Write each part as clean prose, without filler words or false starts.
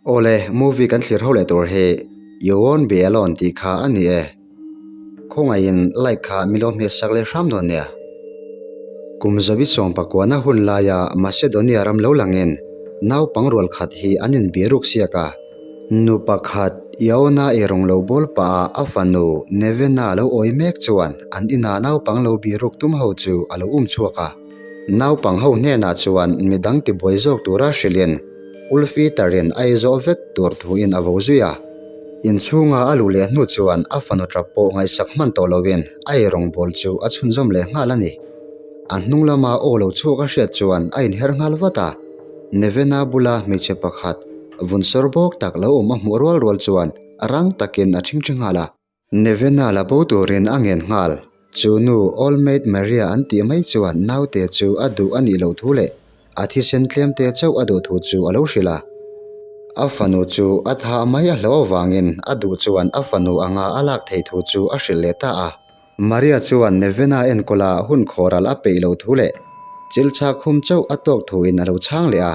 Awle, movie kan thlir ho leh tur hi You Won't Be Alone tih kha a ni e. Khawngaihin like kha mi lo hmeh sak leh hram dawn nia. Kum zabi sawm pakuana hun laia Macedonia ram lo langin naupang rual khat hi an inbiruk siak a. Nu pakhat Iona i rawng lo bawl pah a a fanu Nevena lo awi mek chuan an inah naupang lo biruk tum ho chu a lo um chhuak a. Naupang ho hnenah chuan midang tibuai zawk tura hrilhin Ulfi tarin a ei zawh vek tur thuin a vo zui a. Inchhunga a luh leh hnu chuan a fanu tap pawh ngaihsak hman tawh loin a ei rawngbawl chu a chhunzawm leh nghal a ni. A hnung lama aw lo chhuak a hriat chuan a inher nghal vat a. Nevena bula hmeichhe pakhat vun sawr bawk tak lo awm a hmuh rual rual chuan rang takin a ṭhingṭhi nghal a. Nevena la bo turin a ngen nghal. Chu nu Old Maid Maria an tih mai chuan naute chu a duh a nih loh thu leh a thisen tlemte chauh a duh thu chu a lo hrilh a. A fanu chu a thah mai a hlauh avangin a duh chuan a fanu anga a lak theih thu chu a hrilh leh ta a. Maria chuan Nevena enkawla hun khawral a peih loh thu leh chilchhak hum chauh a tawk thuin a lo chhang leh a.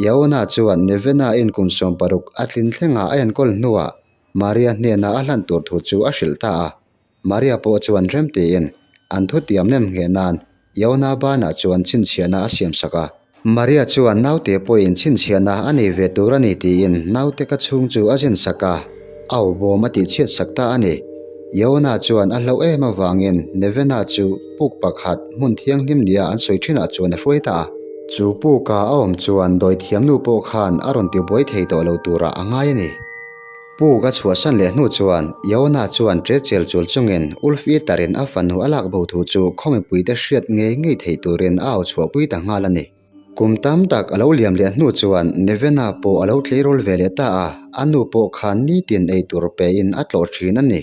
Yaona chuan Nevena in kum 16 a tlin thlenga a enkawl hnuah Maria hnena a hlan tur thu chu a hrilh ta a. Maria pawh chuan rem tiin an thutiam nem ngheh nan Iona banah chuan chhinchhiahna a siam sak a. Maria chuan naute pawhin chhinchhiahna a nei ve tur a ni tiin naute ka chhung chu a zin sak a, au bawm a tihchhiat sak ta a ni. Iona chuan a hlauh em avangin Nevena chu puk pakhat hmun thianghlim nia an sawi thinah chuan a hruai ta a. Chu puka a awm chuan dawithiamnu pawh khan a rawn tibuai thei tawh lo turah a ngai a ni. Puk a chhuahsan leh hnu chuan Iona chuan ṭe chel chul chungin Ulf Eater-in a fanu a lak bo thu chu khaw mipuite hriat ngei ngei theih turin a au chhuahpui ta nghal a ni. Kum tam tak a lo liam leh hnu chuan Nevena pawh a lo tleirawl ve leh ta a, a nu pawh khan nitin ei tur pein a tlawh ṭhin a ni.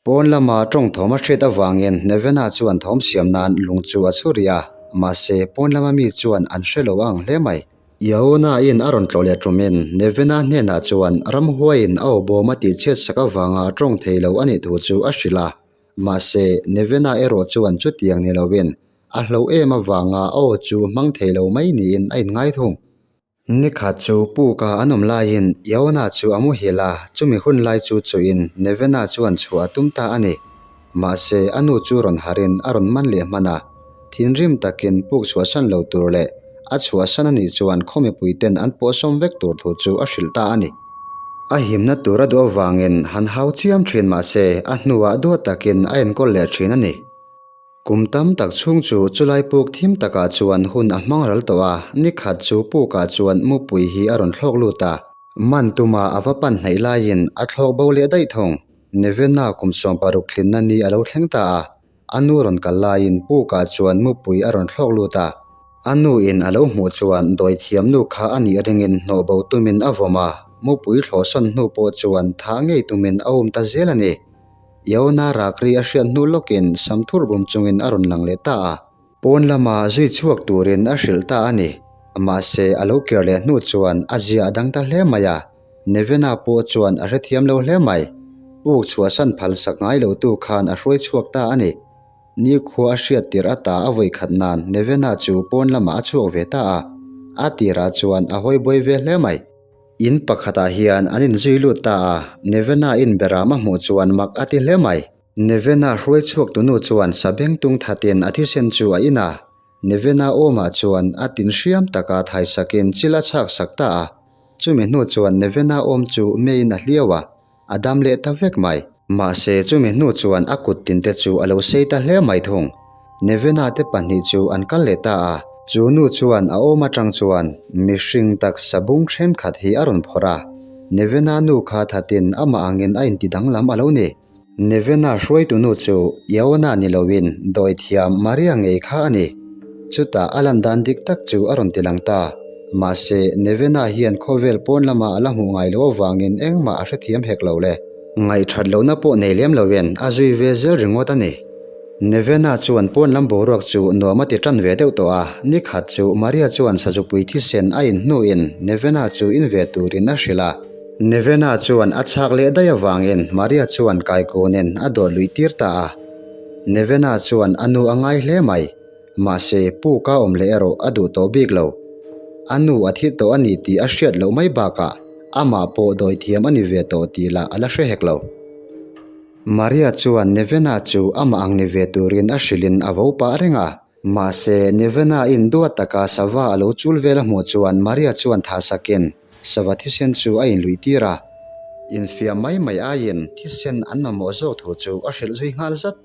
Pawn lama tawng thawm a hriat avangin Nevena chuan thawm siam nan lung chu a chhu rih a, mahse pawn lama mi chuan an hre lo ang hle mai. Yaona-in a rawn tlawh leh tumin Nevena hnenah chuan ramhuaiin a aw bawm a tihchhiat sak avanga tawng thei lo a nih thu chu a hrilh a, mahse Nevena erawh chuan chutiang ni loin a hloh em avanga a aw chu hmang thei lo mai niin a inngai thung. Nikhat chu puka an awm laiin Iona chu a muhil a, chumi hun lai chu chuhin Nevena chuan chhuah a tum ta a ni. Mahse, a nu chu rawn harin a rawn man leh hman a, thinrim takin puk chhuahsan lo tur leh a chhuahsan a nih chuan khaw mipuiten an pawhsawm vek tur thu chu a hrilh ta a ni. A himna tur a duh avangin han hau chiam thin mahse a hnuah duat takin a enkawl leh thin a ni. Kum tam tak chhung chu chulai puk thim takah chuan hun a hmang ral tawh a, ni khat chu pukah chuan mupui hi a rawn thlawk lut a. Man tuma a va pan hnaih laiin a thlawk bo leh daih thung. Nevena kum 16 thlinna ni a lo thleng ta a, a nu rawn kal laiin pukah chuan mupui a rawn thlawk lut a. A nu in a lo hmuh chuan dawithiam nu kha a nih ringin hnawh bo tumin a vawm a, mupui thlawhsawn hnu pawh chuan thah ngei tumin a um ta zel a ni. Iona rakri a hriat hnu lawkin Samthur bum chungin a rawn lang leh ta a. Pawn lama zui chhuak turin a hrilh ta a ni. Mahse, a lo kir leh hnu chuan a zia a dang ta hle mai a. Nevena pawh chuan a hrethiam lo hle mai. Puk chhuahsan phal sak ngai lotu khan a hruai chhuak ta a ni. Nikhua a hriat tirh ata a vawi khat nan Nevena chu pawn lamah a chhuak ve ta a. A tirah chuan a hawi buai ve hle mai. In pakhatah hian an inzui lut ta a, Nevena in beram a hmuh chuan mak a ti hle mai. Nevena hruai chhuak tunu chuan sabeng tung thatin a thisen chu a in a, Nevena awmah chuan a tin hriam taka thaisakin chil a chhak sak ta a. Chumi hnu chuan Nevena awm chu meiin a hliau a, a dam leh ta vek mai. Mahse, chumi hnu chuan a kut tinte chu a lo sei ta hle mai thung. Nevena te pahnih chu an kal leh ta a. Chu nu chuan a awm atang chuan mihring taksa bung thenkhat hi a rawn phawrh a. Nevena nu kha thatin amah angin a inti danglam a lo ni. Nevena hruaitu nu chu Iona ni loin dawithiam Maria ngei kha a ni. Chutah a lan dan dik tak chu a rawn ti lang ta. Mahse, Nevena hian khawvel pawn lama a la hmuh ngai loh avangin engmah a hrethiam hek lo le. Ngaihthat lohna pawh nei lem loin a zui ve zel ringawt a ni. Nevena chuan pawn lam boruak chu nuam a ti tan ve deuh tawh a, ni khat chu Maria chuan sazupui thisen a in hnuin Nevena chu in ve turin a hrilh a. Nevena chuan a chhak leh daih avangin Maria chuan kaikunin a dawt luih tir ta a. Nevena chuan a nu a ngai hle mai. Mahse, puk a awm leh erawh a duh tawh bik lo. A nu a thi tawh a ni tih a hriat loh mai bakah a Amah pawh dawithiam a ni ve tawh tih lah a la hre hek lo. Maria chuan Nevena chu amah ang ni ve turin a hrilhin a vo pah reng a. Mahse, Nevena in duat taka sava a lo chul vel a hmuh chuan Maria chuan tha sakin sava thisen chu a inluih tir a. Infiam mai mai aiin thisen an mamawh zawk thu chu a hrilh zui nghal zat.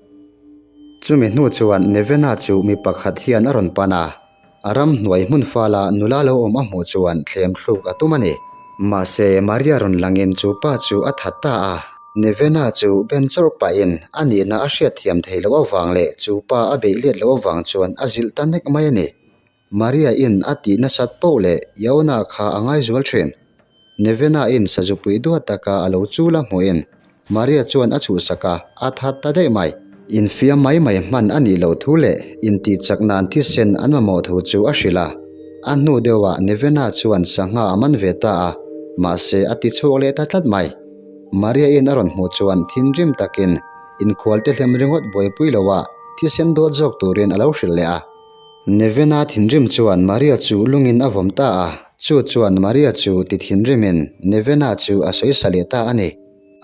Chumi hnu chuan Nevena chu mi pakhat hian a rawn pan a. A ramhnuai hmun fala nula lo awm a hmuh chuan thlem thluk a tum a ni. Mahse, Maria rawn langin chu pa chu a that ta a. Nevena chu ben chawrh pahin a nihna a hriatthiam thei loh avang leh chu pa a beih let loh avang chuan a zilh ta nek mai a ni. Maria-in a tih nasat poh leh Iona kha a ngaizual thin. Nevena-in sazupui duat taka a lo chul a hmuhin Maria chuan a chhuhsak a, a that ta daih mai. Infiam mai mai hman a nih loh thu leh intihchak nan thisen an mamawh thu chu a hrilh a. A hnu deuhah Nevena chuan sangha a man ve ta a, mahse a ti chhuak leh ta tlat mai. Maria-in a rawn hmuh chuan thinrim takin inkhualte hlem ringawt buaipui loah thisen dawt zawk turin a lo hrilh leh a. Nevena thinrim chuan Maria chu lungin a vawm ta a, chu chuan Maria chu ti thinrimin Nevena chu a sawi sa leh ta a ni.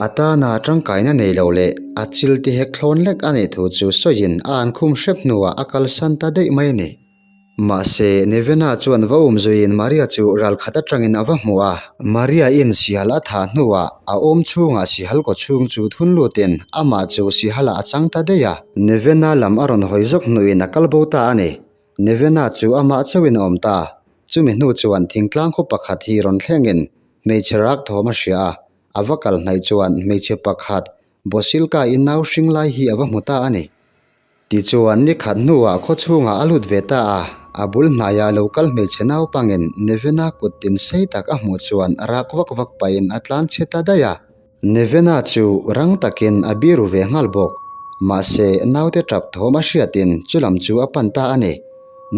A tana tangkaina nei lo leh a chil ti hek thlawn lek a nih thu chu sawiin a an khum hrep hnuah a kalsan ta daih mai a ni. Mahse, Nevena chuan va um zuiin Maria chu ral khat atangin a va hmu a. Maria-in sihal a thah hnuah a awm chhungah sihal kaw chhung chu thun lutin amah chu sihalah a chang ta daih a. Nevena lam a rawn hawi zawk hnuin a kal bo ta a ni. Nevena chu amah chauhin a awm ta. Chumi hnu chuan thingtlang khaw pakhat hi rawn thlengin hmeichhe rak thawm a hria a, a va kal hnaih chuan hmeichhe pakhat Bosilka i nau hring lai hi a va hmu ta a ni. Tichuan ni khat hnuah khaw chhungah a lut ve ta a, a bul hnaiah lo kal hmeichhe naupangin Nevena kut tin sei tak a hmuh chuan rak vak vak pahin a tlan chhe ta daih a. Nevena chu rang takin a biru ve nghal bawk. Mahse, naute tap thawm a hriatin chulam chu a pan ta a ni.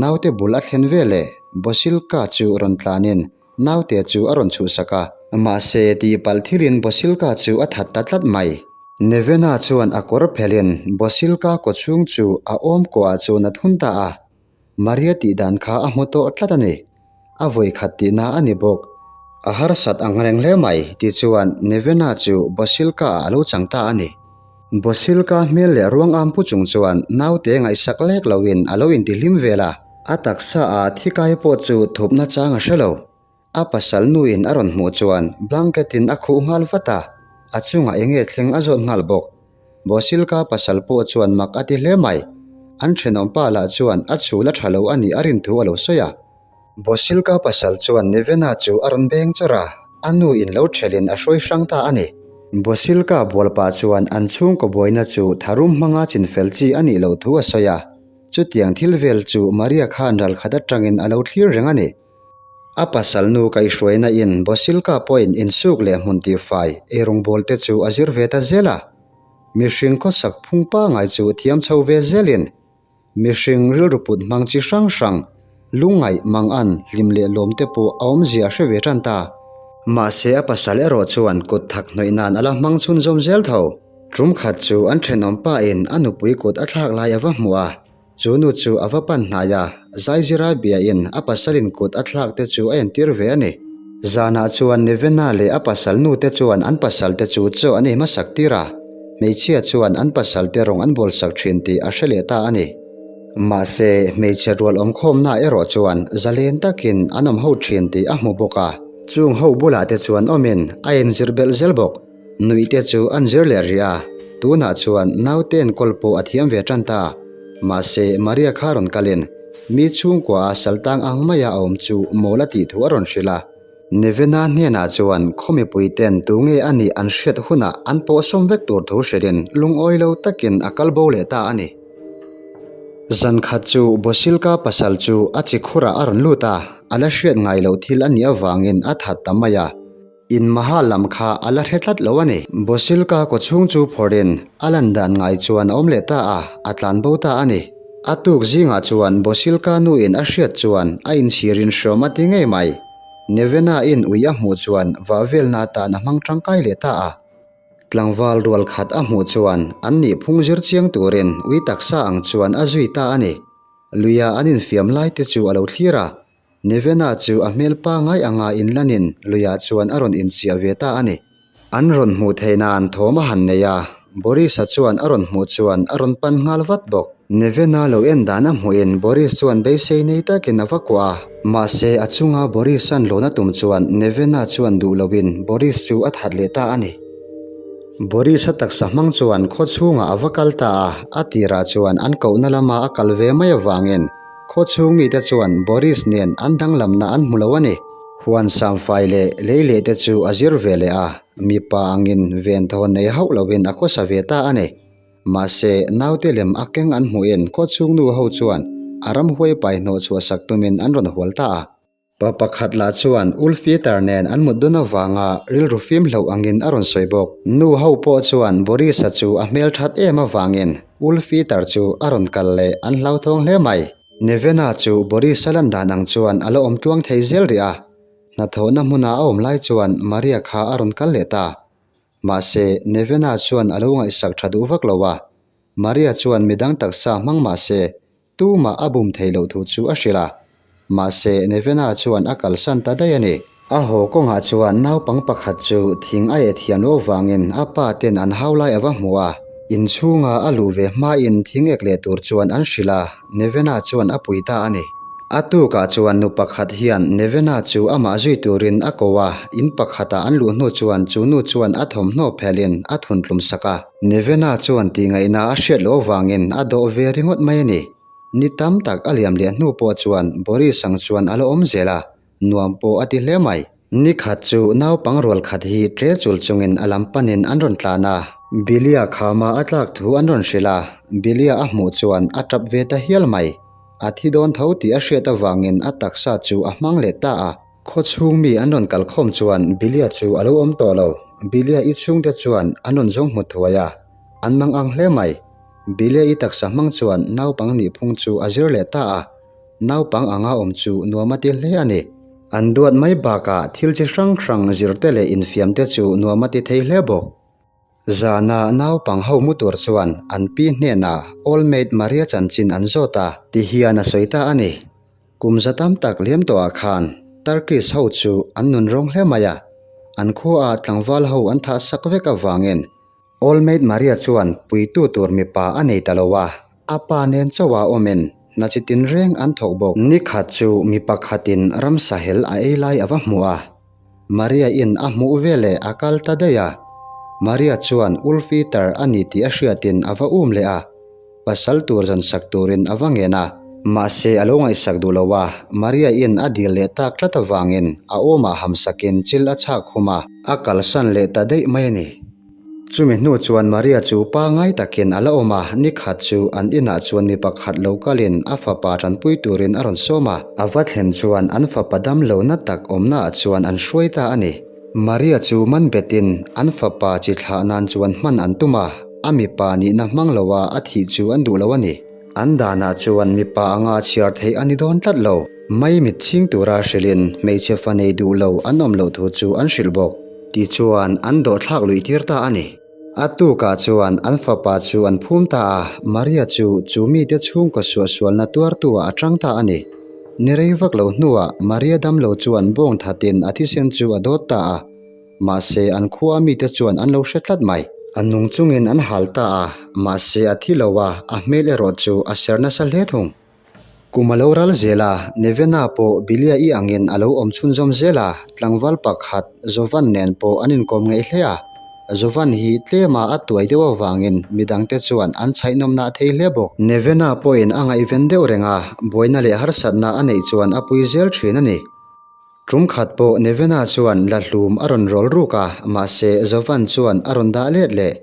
Naute bul a thlen veleh Bosilka chu rawn tlanin naute chu a rawn chhuhsak a. Mahse, tihpalh thilin Bosilka chu a that ta tlat mai. Nevena chuan a kawr phelhin Bosilka kawchhung chu a awm kuahah chuan a thun ta a. Maria tih dan kha a hmu tawh tlat a ni. A vawi khat tihna a ni bawk. A harsat ang reng hle mai tih chuan Nevena chu Bosilka ah a lo chang ta a ni. Bosilka hmel leh ruang am pu chung chuan naute ngaihsak lek loin a lo intihlim vel a. A taksa ah thi kai pawh chu thupna chang a hre lo. A pasal nuin a rawn hmuh chuan blanket in a khuh nghal vat a, a chungah eng nge thleng a zawt nghal bawk. Bosilka pasal pawh chuan mak a ti hle mai. An thenawm pa lah chuan a chhul a tha lo a nih a rin thu a lo sawi a. Bosilka pasal chuan Nevena chu a rawn beng chawrh a, a nu in lo thelhin a hruai hrang ta a ni. Bosilka bualpa chuan an chhungkaw buaina chu tharum hmanga chinfel chi a nih loh thu a sawi a, chutiang thil vel chu Maria khan ralkhat atangin a lo thlir reng a ni. A pasal nu kaihhruaina in Bosilka pawhin insuk leh hmun tihfai eirawngbawl te chu a zir ve ta zel a. Mihring khawsak phung pangai chu thiam chho ve zelin mihring rilru put hmang chi hrang hrang, lungngaih, mangan, hlim leh lawm te pawh a awmzia hre ve tan ta. Mahse a pasal erawh chuan kut thak hnawih nan a la hmang chhunzawm zel tho. Tum khat chu an thenawm pa in a nupui kut a thlak lai a va hmu a. Chu nu chu a va pan hnai a, Zaizira biain a pasalin kut a thlak te chu a entir ve a ni. Zanah chuan Nevena leh a pasal nu te chuan an pasal te chu chaw an ei hmasak tir a, hmeichhia chuan an pasal te rawng an bawlsak thin tih a hre leh ta a ni. Mahse, hmeichhe rual awmkhawmna erawh chuan zalen takin an awm ho thin tih a hmu bawk a. Chung ho bulah te chuan awmin a inzir belh zel bawk. Nuih te chu an zir leh rih a, tunah chuan naute enkawl pawh a thiam ve tan ta. Mahse, Maria kha rawn kalin mi chhungkua a saltang ang maia a awm chu mawl a tih thu a rawn hrilh a. Nevena hnenah chuan khaw mipui ten tu nge a nih an hriat hunah an pawhsawm vek tur thu hrilhin lungawi lo takin a kal bo leh ta a ni. Zan khat chu Bosilka pasal chu a chi khurah a rawn lut a, a la hriat ngai loh thil a nih avangin a that ta mai a. In maha lam kha a la hre tlat lo a ni. Bosilka kawchhung chu phawrhin a lan dan ngai chuan a awm leh ta a, a tlan bo ta a ni. A tuk zingah chuan Bosilka nuin a hriat chuan a inchhirin hrawm a ti ngei mai. Nevena in ui a hmuh chuan vah velna atan a hmang tangkai leh ta a. Tlangval rual khat a hmuh chuan an nih phung zir chiang turin ui taksa ang chuan a zui ta a ni. Luia an infiam lai te chu a lo thlir a. Nevena chu a hmel pangai anga inlanin luiah chuan a rawn inchiah ve ta a ni. An rawn hmuh theih nan thawm a han nei a, Boris-a chuan a rawn hmuh chuan a rawn pan nghal vat bawk. Nevena lo en dan a hmuhin Boris chuan beisei nei takin a va kuah a, mahse a chunga Boris-a'n lawn a tum chuan Nevena chuan duh loin Boris chu a that leh ta a ni. Boris-a taksa hmang chuan khaw chhungah a va kal ta a, a tirah chuan an kohna lama a kal ve mai avangin khaw chhung mite chuan Boris nen an danglamna an hmu lo a ni. Huan samfai leh lei leh te chu a zir ve leh a, mipa angin venthawn nei hauh loin a khawsa ve ta a ni. Mahse, naute lem a keng an hmuhin khaw chhung nu ho chuan a ramhuai pai hnawh chhuah sak tumin an rawn hual ta a. Pa pakhat lah chuan Ulfieter nen an mut dawn avanga rilru fim hloh angin a rawn sawi bawk. Nu ho pawh chuan Boris-a chu a hmel that em avangin Ulfieter chu a rawn kal leh an hlauthawng hle mai. Nevena chu Boris-a lan dan ang chuan a la awm tluang thei zel rih a. Hnathawhna hmuna a awm lai chuan Maria kha a rawn kal leh ta. Mahse, Nevena chuan a lo ngaihsak tha duh vak lo a. Maria chuan midang taksa hmang mah se, tumah a bum thei loh thu chu a hrilh a. Mahse, Nevena chuan a kalsan ta daih a ni. A haw kawngah chuan naupang pakhat chu thing a eh thiam loh avangin a pa ten an hau lai a va hmu a. Inchhunga a luh ve hmain thing ek leh tur chuan an hrilh a, Nevena chuan a pui ta a ni. A tukah chuan nu pakhat hian Nevena chu amah zui turin a ko a, in pakhata an luh hnu chuan chu nu chuan a thawmhnaw phelhin a thuntlum sak a. Nevena chuan tihngaihna a hriat loh avangin a dawh ve ringawt mai a ni. Ni tam tak a liam leh hnu pawh chuan Boris ang chuan a la awm zel a. Nuam pawh a ti hle mai. Ni khat chu naupang rual khat hi ṭe chul chungin a lam panin an rawn tlan a. Bilia khama a tlak thu an rawn hrilh a, Bilia a hmuh chuan a ṭap ve ta hial mai. A thi dawn tho tih a hriat avangin a taksa chu a hmang leh ta a. Khaw chhung mi an rawn kal khawm chuan Bilia chu a lo awm tawh lo. Bilia i chhungte chuan an rawn zawng hmu thuai a, an mang ang hle mai. Bilia i taksa hmang chuan naupang nihphung chu a zir leh ta a. Naupang anga awm chu nuam a ti hle a ni. An duat mai bakah thil chi hrang hrang zirte leh infiamte chu nuam a ti thei hle bawk. Zana naupang ho mu tur chuan an pi hnenah Old Maid Maria chanchin an zawt a. Ti hian a sawi ta a ni. Kum za tam tak liam tawhah khan Turkish ho chu an nun rawng hle mai a, an khuaah tlangval ho an thah sak vek avangin Old Maid Maria chuan puitu tur mipa a nei ta lo a, a pa nen chauha awmin hna chi tinreng an thawk bawk. Ni khat chu mi pakhatin ramsa hel a ei lai a va hmu a, Maria-in a hmuh veleh a kal ta daih a. Maria chuan Ulfiter a ni tih a hriatin a va um leh a, pasal tur zawn sak turin a va ngen a. Mahse a lo ngaihsak duh lo a, Maria-in a dil leh tak tlat avangin a awmah hamsakin chil a chhak khum a, a kalsan leh ta daih mai a ni. Chumi hnu chuan Maria chu pangai takin a la awm a, ni khat chu an inah chuan mi pakhat lo kalin a fapa tanpui turin a rawn sawm a. A va thlen chuan an fapa damlohna tak awmnaah chuan an hruai ta a ni. Maria chu man betin an fapa chi thlah nan chuan hman an tum a, a mipa nihna hmang loa a thih chu an duh lo a ni. An danah chuan mipa anga chhiar theih a ni dawn tlat lo. Mai mit chhing tura hrilhin hmeichhe fa nei duh lo an awm loh thu chu an hrilh bawk. Tichuan an dawhthlak luih tir ta a ni. A tukah chuan an fapa chu an phum ta a, Maria chu chu mite chhungkaw suahsualna tuartu-ah a tang ta a ni. Ni rei vak lo hnuah Maria damlo chuan bawng thatin a thisen chu a dawt ta a. Mahse an khua mite chuan an lo hre tlat mai. A nung chungin an hal ta a, mahse a thi lo a, a hmel erawh chu a ser nasa hle thung. Kum a lo ral zel a, Nevena pawh Bilia i angin a lo awm chhunzawm zel a, tlangval pakhat Jovan nen pawh an inkawm ngeih hle a. Jovan hi tlema a tuai deuh avangin midangte chuan an chhaihnawmna a thei hle bawk. Nevena pawhin a ngaihven deuh reng a, buaina leh harsatna a neih chuan a pui zel thin a ni. Tum khat pawh Nevena chuan la hlum a rawn rawl ruk a, mahse Jovan chuan a rawn dah let leh.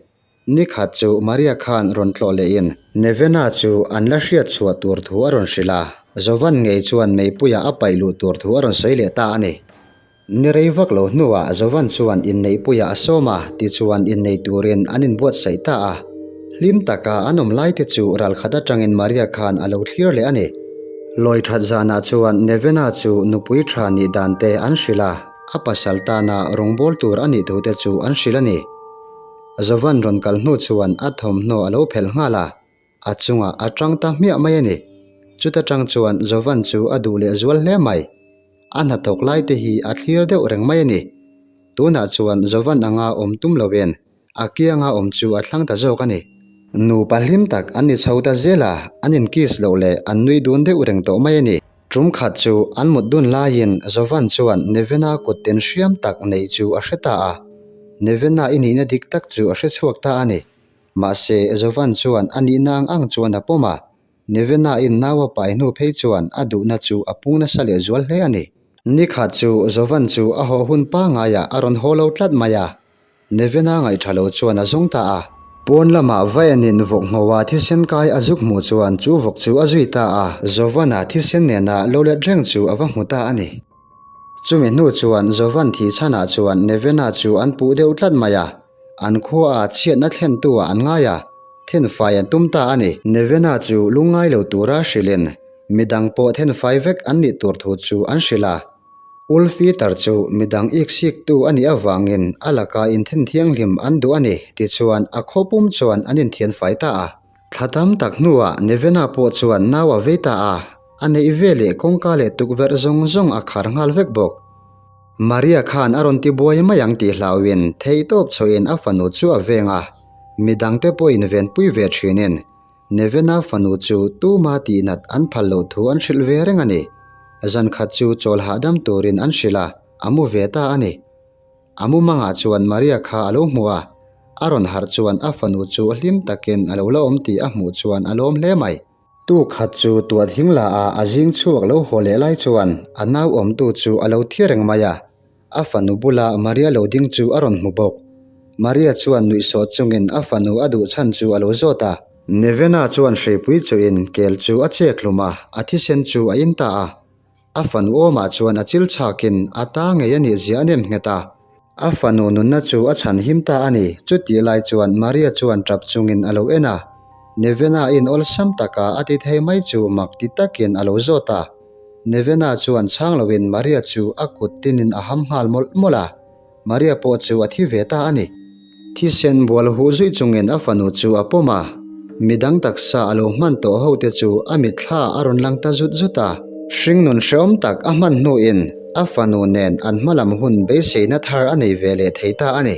Ni khat chu Maria khan rawn tlawh lehin Nevena chu an la hriat chhuah tur thu a rawn hrilh a, Jovan ngei chuan meipuia a paih luh tur thu a rawn sawi leh ta a ni. Ni rei vak lo hnuah Jovan chuan inneihpuia a sawm a, tichuan innei turin an inbuatsaih ta a. Hlim taka an awm laite chu ralkhat atangin Maria khan a lo thlir leh a ni. Lawi that zanah chuan Nevena chu nupui tha nih dan te an hrilh a, a pasal tana rawngbâwl tur a nih thute chu an hrilh a ni. Jovan rawn kal hnu chuan a thawmhnaw a lo phelh nghal a, a chungah a tang ta hmiah mai a ni. Chuta tang chuan Jovan chu a duh leh zual hle mai. A hnathawk lai te hi a thlir deuh reng mai a ni. Tunah chuan Jovan anga awm tum loin a kianga awm chu a thlang ta zawk a ni. Nupa hlim tak an ni chho ta zel a, an inkiss loh leh an nui dun deuh reng tawh mai a ni. Tum khat chu an mut dun laiin Jovan chuan Nevena kut tin hriam tak neih chu a hre ta a. Nevena i nihna dik tak chu a hre chhuak ta a ni. Mahse, Jovan chuan a nihna ang ang chuan a pawm a. Nevena in nau a pai hnu phei chuan a duhna chu a pung nasa leh zual hle a ni. Ni khat chu Jovan chu a haw hun pangaiah a rawn haw lo tlat mai a. Nevena ngaihṭha lo chuan a zawng ta a. Pawn lamah Vaenin vawk nghoa thisen kai a zuk hmuh chuan chu vawk chu a zui ta a. Jovana thisen nena lo let reng chu a va hmu ta a ni. Chumi hnu chuan Jovan thih chhanah chuan Nevena chu an puh deuh tlat mai a. An khuaah chhiatna thlentu-ah an ngai a, thenfai an tum ta a ni. Nevena chu lungngai lo tura hrilhin midang pawh thenfai vek an nih tur thu chu an hrilh a. Ulfitar chu midang iksiktu a nih avangin a laka inthen thianghlim an duh a ni, tichuan a khaw pum chuan an inthian fai ta a. Thla tam tak hnuah Nevena pawh chuan nau a vei ta a, a neih ve leh kawngka leh tukverh zawng zawng a khar nghal vek bawk. Maria khan a rawn ti buai mai ang tih hlauhin theihtawp chhoin a fanu chu a veng a, midangte pawhin venpui ve thinin Nevena fanu chu tuma tihnat an phal loh thu an hrilh ve reng a ni. Zan khat chu chawl hahdam turin an hrilh a, a mu ve ta a ni. A mumangah chuan Maria kha a lo hmu a, a rawn harh chuan a fanu chu hlim takin a lo la awm tih a hmuh chuan a lawm hle mai. Tu khat chu tuah thing la a a zing chhuak lo haw leh lai chuan a nau awmtu chu a lo thi reng mai a. A fanu bula Maria lo ding chu a rawn hmu bawk. Maria chuan nuihsawh chungin a fanu a duh chhan chu a lo zawt a. Nevena chuan hreipui chuin kel chu a chek hlum a, a thisen chu a in ta a. A fanu awmah chuan a chil chhakin a ta ngei a nih zia a nem nghet a. A fanu nunna chu a chhan him ta a ni. Chutih lai chuan Maria chuan tap chungin a lo en a. Nevena in awlsam taka a ti thei mai chu mak ti takin a lo zawt a. Nevena chuan chhang loin Maria chu a kut tinin a ham nghal mawlh mawlh a, Maria pawh chu a thi ve ta a ni. Thisen bual huh zuih chungin a fanu chu a pawm a, midang taksa a lo hman tawh ho te chu a mitthla a rawn lang ta zut zut a. Hringnun hrehawm tak a hman hnuin a fanu nen an hmalam hun beiseina thar a nei ve leh thei ta a ni.